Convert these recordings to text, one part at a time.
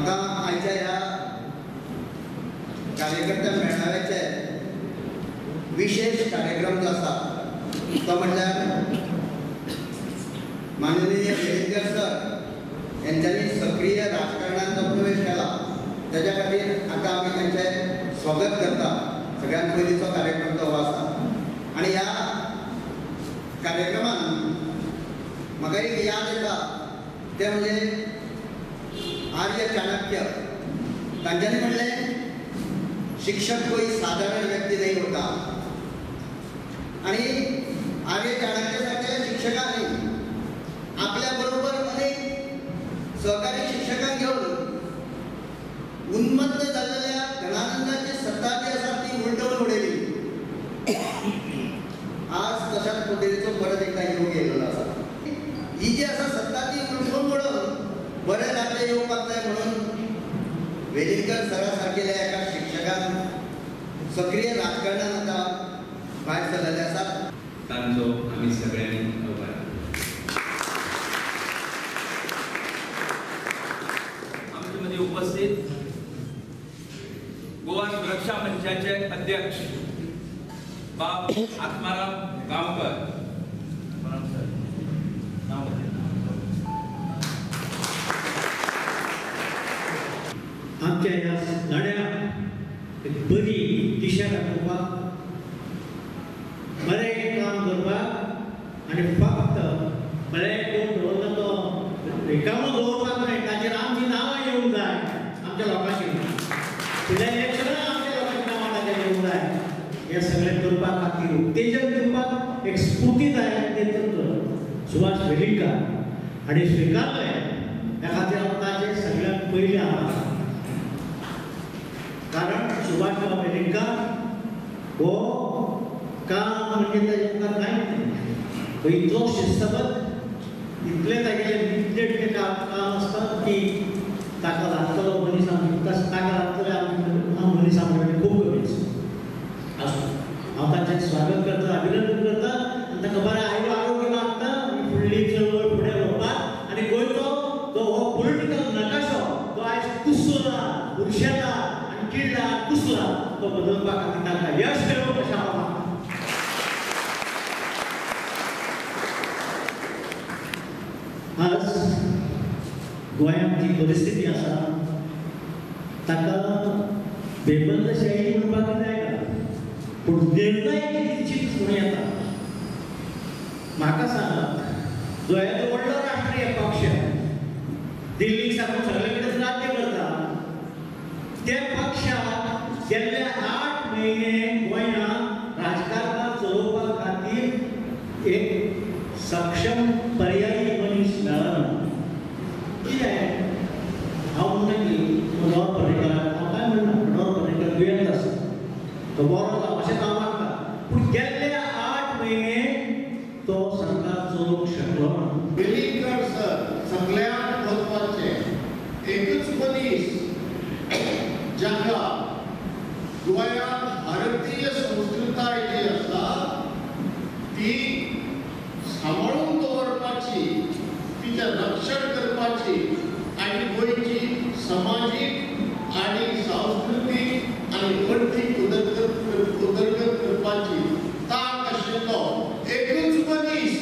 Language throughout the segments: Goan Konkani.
म्हाका आयच्या ह्या कार्यकर्त्या मेळाव्याचे विशेष कार्यक्रम जो आसा तो म्हणल्यार माननीय वेलिंगकर सर यांच्यानी सक्रिय राजकारणात जो प्रवेश केला त्याच्या खातीर आतां आमी तांचें स्वागत करता. सगळ्यांत पयलींचो कार्यक्रम तो हो आसा आनी ह्या कार्यक्रमान म्हाका एक याद येता तें म्हणजे आर्य चाणक्य तांच्यांनी म्हणलें, शिक्षक कोई साधारण व्यक्ती नहीं होता. आणि आर्य चाणक्य सारख्या शिक्षकांनी आपल्या बरोबर अनेक सहकारी शिक्षकांक घेवन उन्मत्त जाल्ल्या धनानंदाची सत्ता जी आसा ती उलटोवन उडयली. आज तशाच पद्दतीचो परत एकदा योग येयलेलो आसा. ही जी आसा सत्ता ती उलटोवन उडोवन बरें लागलें येवपाक जाय म्हणून वेलिंगकर सरा सारकेल्या एका शिक्षकान सक्रिय राजकारणान आतां भायर सरलेले आसात. तांचो आमी सगळ्यांनी आभार. आमचे मदीं उपस्थित गोवा सुरक्षा मंचाचे अध्यक्ष बाब आत्माराम गांवकर, आमच्या ह्या लढ्याक एक बरी दिशा दाखोवपाक, बरें काम करपाक आनी फक्त बरें कोण दवरता तो रिकामो दवरपाक न्हय, ताचेर आमचीं नांवां येवंक जाय, आमच्या लोकांची फुडल्या इलेक्शनाक आमच्या लोकांची नांवां ताचेर येवंक जाय. हें सगळें करपा खातीर उत्तेजन दिवपाक एक स्फूर्तीदायक नेतृत्व सुभाष वेलिंगकार हांणी स्विकारलें. त्या खातीर हांव ताचें सगळ्यांत पयलीं आभार. कारण सुभाष वेलिंगकार हो काम म्हणजे ताजे मुखार कांयच न्ही, तो इतलो शिस्तबद्ध, इतलें तागेलें निटनेटकें काम आसता की ताका लागतलो मनीस आमी ताका लागतले आमी मनीस आमचे कडेन खूब कमी आसा. आसूं, हांव ताचें स्वागत करता, अभिनंदन करता आनी ताका बरें आयु आरोग्य मागता फुडली चळवळ फुडें व्हरपाक आनी गोंयचो जो हो पॉलिटिकल नकाशो जो आयज कुसला, बुरशेला आनी किडला कुसला तो बदलपा खातीर तांकां यश मेळोवं अशें हांव मागता. आज गोंयांत जी परिस्थिती आसा ताका बेबंदशाही म्हणपाक जायना, पूण निर्णय कितलीच म्हणूं येता. म्हाका सांगात, जो येदो व्हडलो राष्ट्रीय पक्ष दिल्लीक साकून सगळे कडेन राज्य करता, त्या पक्षाक गेल्ले 8 म्हयने गोंयांत राजकारभार चलोवपा खातीर एक सक्षम पर्यायी मनीस मेळना. कित्याक हांव म्हणटा की मनोहर पर्रीकराक हांव कांय म्हणना, मनोहर पर्रीकर दुयेंत आसा, तो बरो जावं अशें हांव मागता, पूण गेल्ले 8 म्हयने तो सरकार चलोवंक शकलो ना. वेलिंगकर सर सगळ्यांत म्हत्वाचें एकूच मनीस जाका गोंयांत भारतीय संस्कृताय जी आसा ती सांबाळून दवरपाची, तिचें रक्षण करपाची आनी गोंयची समाजीक आनी सांस्कृतीक आनी अर्थीक उदरगत करपाची तांक आशिल्लो एकूच मनीस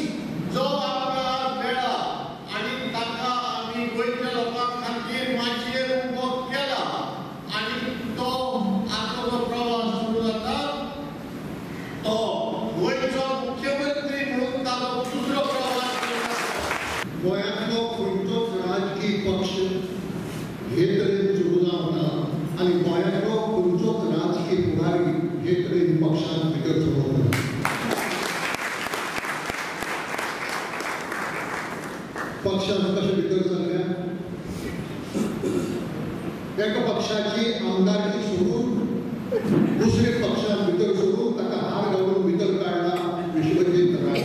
जो आमकां मेळ्ळा आनी ताका आमी गोंयच्या लोकां खातीर माचयेर उबो केला आनी तो आतां जो प्रवास सुरू जाता तो गोंयचो मुख्यमंत्री म्हणून ताचो दुसरो प्रवास सुरू जाता. गोंयांतलो खंयचोच राजकीय पक्ष हे तरेन सुरू जावना आनी गोंयांतलो खंयचोच राजकीय फुडारी हे तरेन पक्षांत भितर सरूंक ना. पक्षांत कशें भितर सरल्या? एका पक्षाची आमदारकी सोडून दुसऱ्या पक्षांत भितर सरून ताका हार घालून भितर काडला विश्वजीत राणे,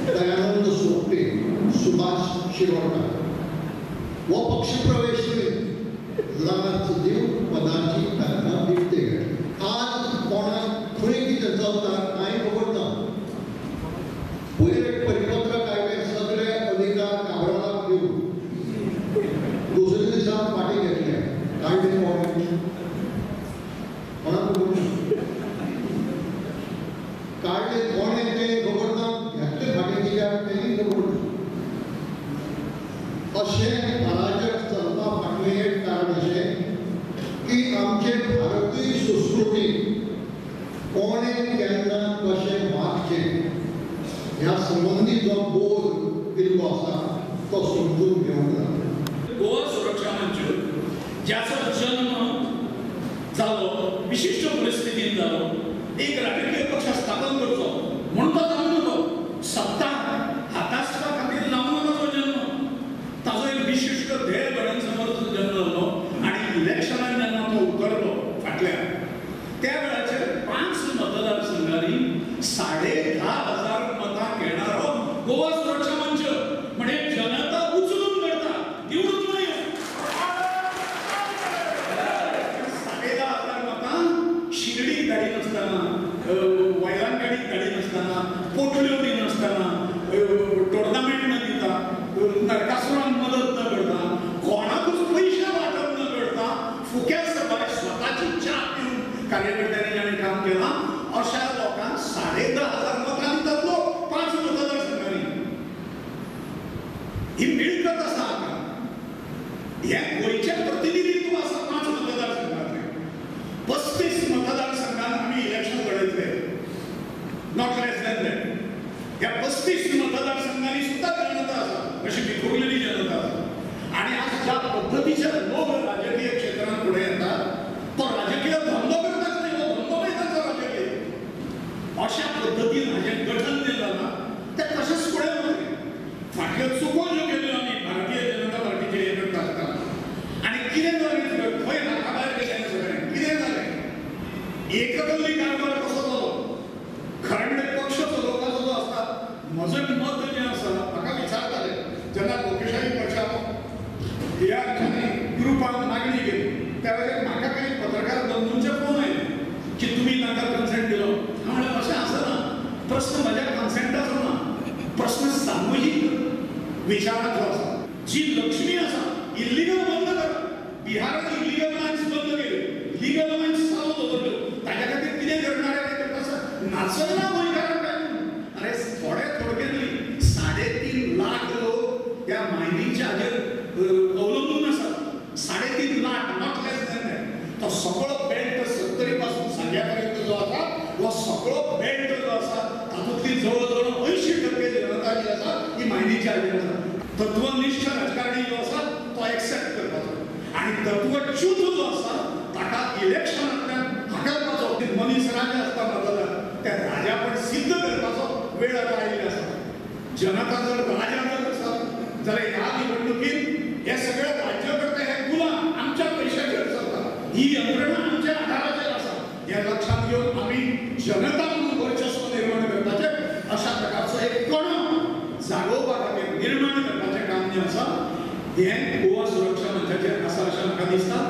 दयानंद सोपटे, सुभाष शिरोडकर. हो पक्ष प्रवेश लाच दिवन पदाची तांकां विकते घेतली. आज कोणाक खंय कितें चलता कांय खबर ना. पयर एक परिपत्रक आयलें, सगळे अधिकार काब्रालाक दिवन दुसरे दिसा फाटीं कोण तें खबर ना, घेतले फाटीं कित्याक तेंय खबर ना. अशें अराजक चलपा फाटलें एक कारण अशें की आमचे भारतीय संस्कृती कोणें केन्ना कशें वागचें ह्या संबंदी जो बोध दिल्लो आसा तो समजून घेवंक ना. गोवा सुरक्षा मंच ज्याचो जन्म जालो विशिश्ट परिस्थितीन जालो, एक राजकीय पक्ष स्थापन करचो म्हणून तो जावंक नको, सत्ता हातासपा खातीर जावंक नको तो जन्म, ताजो एक विशिश्ट ध्येय गणांसमोर जन्म जालो आनी इलेक्शनान जेन्ना तो उतरलो फाटल्या त्या वेळाचेर 5 मतदारसंघांनी 10,500 मतां घेणारो गोवा सुरक्षा मंच म्हणजे जनता उचलून करता दिवनूच न्हय. 10,500 मतां शिर्डीक धाडिनासतना, वैरांगाडीक धाडिनासतना, पोटल्यो दिनासतना, टोर्नामेंट न दिता, नरकासुरांक मदत न करता, कोणाकूच पयशे वांटप न करता, फुक्या सभाय स्वताची च्या पिवन कार्यकर्त्यांनी ज्यांनी काम केलां अशा लोकांक 10,500 मतां दितात लोक 5 मतदारसंघांनी. ही मिळकत आसा आतां, हें गोंयचें प्रतिनिधित्व आसा 5 मतदारसंघांतलें. 35 मतदारसंघांत आमी election लढयतले, not less than that. ह्या 35 मतदारसंघांनी सुद्दां जनता आसा, अशी विखुरलेली जनता आसा. आनी आज ज्या पद्दतीचे लोक राजकीय क्षेत्रांत फुडें येतात तो राजकीय धंदो करतात न्हय, हो धंदो न्हय तांचो राजकीय. अशा पद्दतीन हाजें गठन जें जालां तें तशेंच फुडें वतलें. फाटल्यो चुको ज्यो केल्यो आमी भारतीय जनता पार्टीचेर हें करता आसतना आनी कितें जालें, खंय हाता भायर गेलें सगळें, कितें जालें, एककल्ली कारभार कसो जालो, खरें म्हणजे पक्ष चलोवपाचो जो आसता. म्हजें मत जें आसा, म्हाका विचारताले जेन्ना लोकशाही पक्षा ह्या आमच्यांनी ग्रुपान मागणी केली त्या वेळार म्हाका काही पत्रकार बंधूंचे फोन आयले की तुमी तांकां कन्सेंट दिलो. हांव म्हणलें अशें आसना, प्रस्न म्हज्या कन्सेंटाचो ना, प्रस्न सामुहीक विचाराचो आसा. जी लक्ष्मी आसा इल्लिगल बंद करा, बिहारान इल्लिगल मायन्स बंद केल्यो, लिगल मायन्स चालू दवरल्यो, ताच्या खातीर कितें करणार नाचना गोंयकारांक काय. अरे थोडे थोडके न्हय, 3.5 लाख लोक ह्या मायनिंगच्या हाजेर अवलंबून आसात. 3.5 lakh, not less than that. तो सगळो बेल्ट 70 पासून सांग्या पर्यंत जो आसा हो सगळो बेल्ट जो आसा तातूंतली जवळ जवळ 80% जनता जी आसा ही मायनिंगच्या हाजेर आसा. तत्वनिश्ठ राजकारणी जो आसा तो एक्सेप्ट करपाचो आनी तत्वच्युत जो आसा ताका इलेक्शनांतल्यान हाकलपाचो. मनीस राजा आसता मतदार, त्या राजापण सिद्ध करपाचो वेळ आतां आयिल्ली आसा. जनता जर राजा जर आसा जाल्यार ह्या निवडणुकीत हे सगळे राज्यकर्ते हे गुलाम आमच्या पयशाचेर चलता, ही यंत्रणा आमच्या आधाराचेर आसा. हे लक्षांत घेवन आमी जनता म्हणून वर्चस्व निर्माण करपाचें अशा प्रकारचो एक कणो जागोवपा खातीर निर्माण करपाचें काम जें आसा हें गोवा सुरक्षा मंचाचेर आसा अशें म्हाका दिसता.